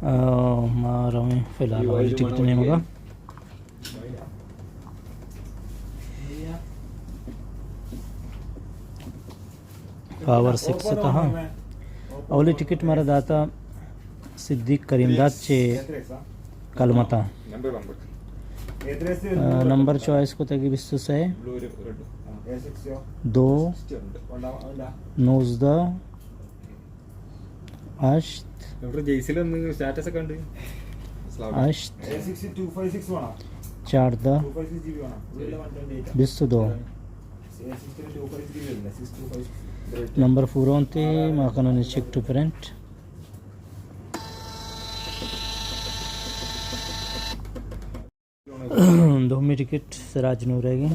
آ، ما رویں فی الحال اولی ٹکٹ نیمگا۔ پاور سکس تہا اولی ٹکٹ مارا داتا صدیق کریم داد چہ کلمتا۔ آ، نمبر چوائس کتگی بیست و سئے، دو، نوزدہ، ہشت، ہشت، چاردہ، بیست و دو۔ نمبر پورا اِنت، ما کنیں چیک ٹو پرنٹ۔ دومی ٹکٹ سراج نور ءِ۔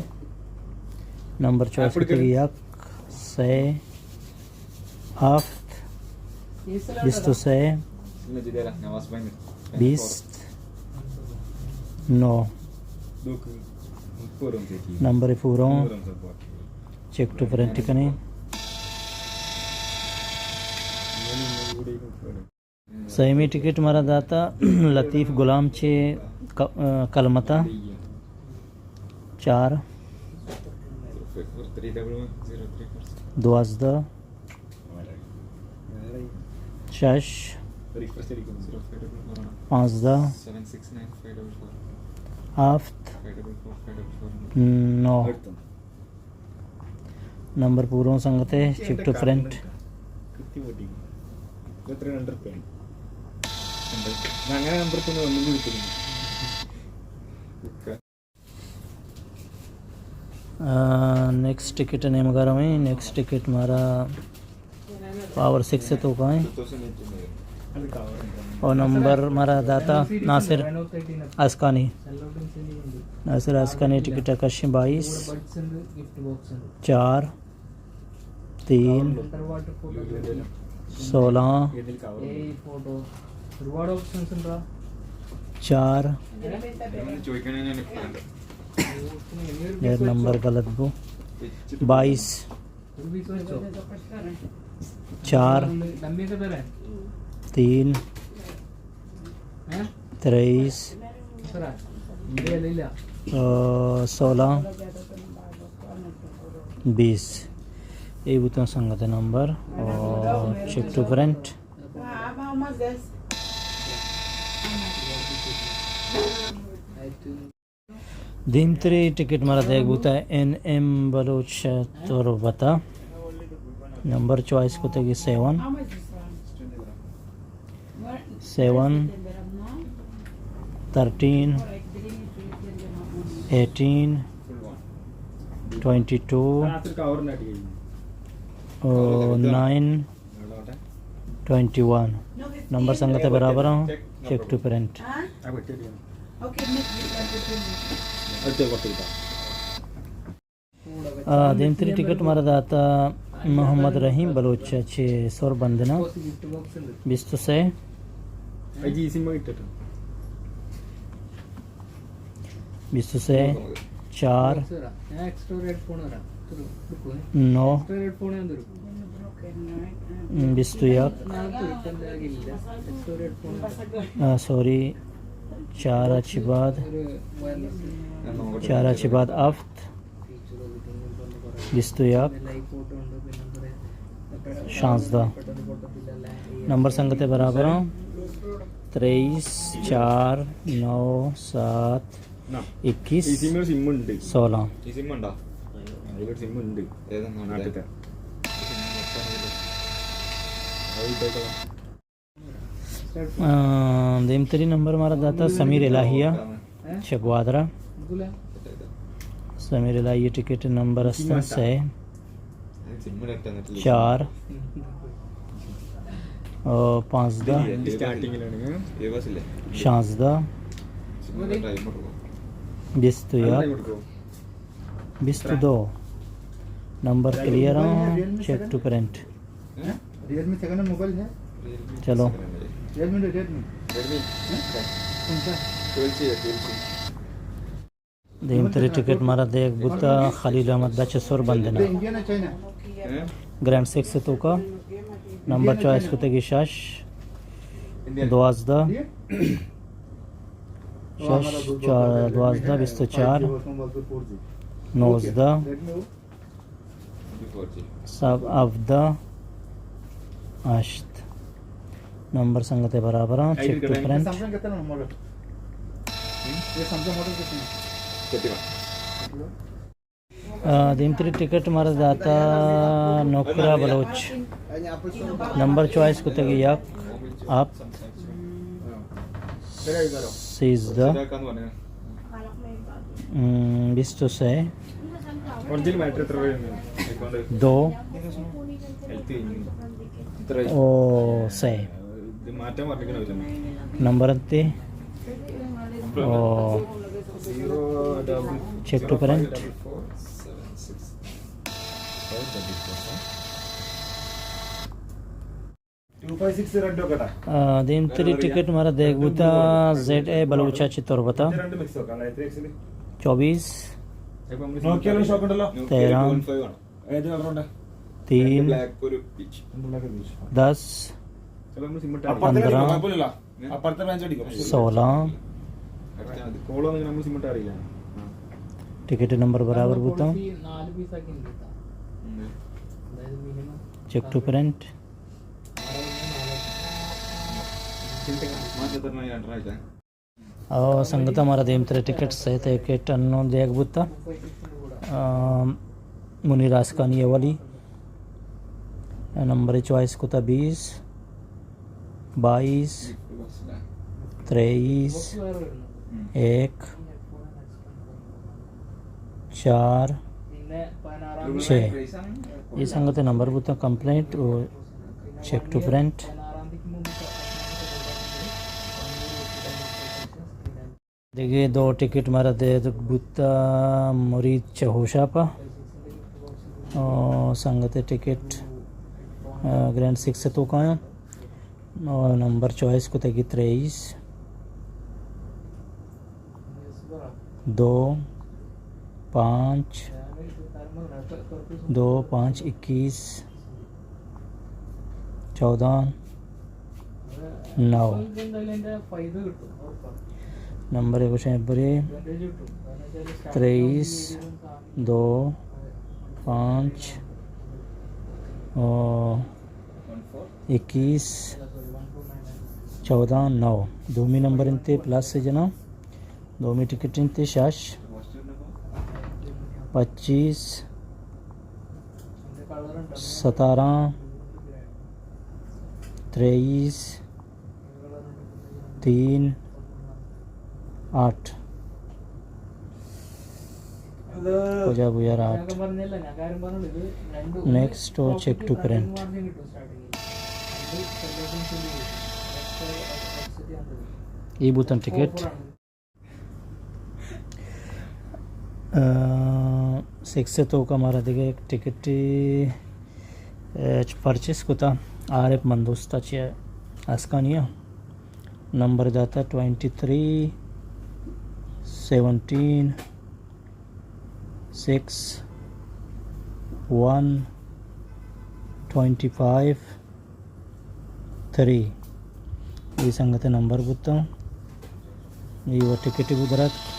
نمبر چوائس کتگی یک، سئے، ہفت، بیست و سئے، بیست، نو۔ نمبر پورا۔ چیک ٹو پرنٹ کنیں۔ سیمی ٹکٹ مارا داتا لطیف غلام چہ ک-، کلمتا۔ چار، دوازدہ، شش، پانزدہ، ہفت، نو۔ نمبر پوروں سنگتے، چیک ٹو پرنٹ۔ آ، نیکسٹ ٹکٹ نیمگا رویں۔ نیکسٹ ٹکٹ مارا پاور سکس ءِ توکا ایں۔ اور نمبر مارا داتا ناصر آسکانی۔ ناصر آسکانی ٹکٹ کشیں بائیس، چار، تین، سولہ، چار، یار نمبر غلط بو، بائیس، چار، تین، تئیس، آ، سولہ، بیس۔ اے بوتاں سنگت نمبر اور چیک ٹو پرنٹ۔ دیمتری ٹکٹ مارا دیگ بوتا این ایم بلوچ تربتا۔ نمبر چوائس کتگی seven, seven, thirteen, eighteen, twenty two, o, nine, twenty one. Number سنگت برابر ہوں، چیک ٹو پرنٹ۔ آ، دیمتری ٹکٹ مارا داتا محمد رحیم بلوچ چہ سور بندنا، بیست و سئے۔ بیست و سئے، چار، نو، بیست و یک، آ، سوری، چار ءَ چہ بعد، چار ءَ چہ بعد ہفت، بیست و یک، شانزدہ۔ نمبر سنگت برابر ہوں، تئیس، چار، نو، سات، اکیس، سولہ۔ آ، دیمتری نمبر مارا داتا سمیر الہیہ چہ گوادرا۔ سمیر الہیہ ٹکٹ نمبر است سئے، چار، آ، پانزدہ، شانزدہ، بیست و یک، بیست و دو۔ نمبر کلیئر ہوں، check to print. Realme second mobile ہے؟ چلو۔ Realme, Realme. دیمتری ٹکٹ مارا دیگ بوتا خلیل احمد بچ سور بندنا۔ گرینڈ سکس توکا نمبر چوائس کتگی شش، دوازدہ، شش، چار، دوازدہ، بیست و چار، نوزدہ، سب ہفدہ، ہشت۔ نمبر سنگت برابر ہیں، چیک ٹو پرنٹ۔ آ، دیمتری ٹکٹ مارا داتا نوکرا بلوچ۔ نمبر چوائس کتگی یک، ہفت، سیزدہ، ہم، بیست و سہ، دو و سہ۔ نمبر انت۔ او، چیک ٹو پرنٹ۔ آ، دیمتری ٹکٹ مارا دیگ بوتا زیڈ اے بلوچا چہ تربتا۔ چوبیس، تیرہ، تین، دس، پندرہ، سولہ۔ ٹکٹ نمبر برابر بوتا۔ Check to print. او سنگت، مارا دیمتر ٹکٹ سے ٹکٹ انو دیگ بوتا۔ آ، منیر آسکانی اولی۔ نمبر چوائس کتا بیس، بائیس، تریس، ایک، چار، چھ۔ اے سنگت نمبر بوتا کمپلیٹ او چیک ٹو پرنٹ۔ دگہ دو ٹکٹ مارا دے بوتا مرید چہ ہوشاپا۔ او سنگت ٹکٹ، آ، گرینڈ سکس توکایا۔ او نمبر چوائس کتگی تریس، دو، پانچ، دو، پانچ، اکیس، چودہ، نو۔ نمبر گوشیں برے، تریس، دو، پانچ، او، اکیس، چودہ، نو۔ دومی نمبر انتے پلس جنا۔ دومی ٹکٹ انتے شش، پچیس، ستارہ، تریس، تین، آٹھ۔ کجا بو یار آٹھ؟ نیکسٹ او چیک ٹو پرنٹ۔ اے بوتن ٹکٹ۔ آ، سکس توکا مارا دگہ یک ٹکٹے، آ، پرچیز کتا، عارف مندوستا چہ آسکانیا۔ نمبر داتا twenty three, seventeen, six, one, twenty five, three. اے سنگت نمبر بوتا۔ اے و ٹکٹ بو درات۔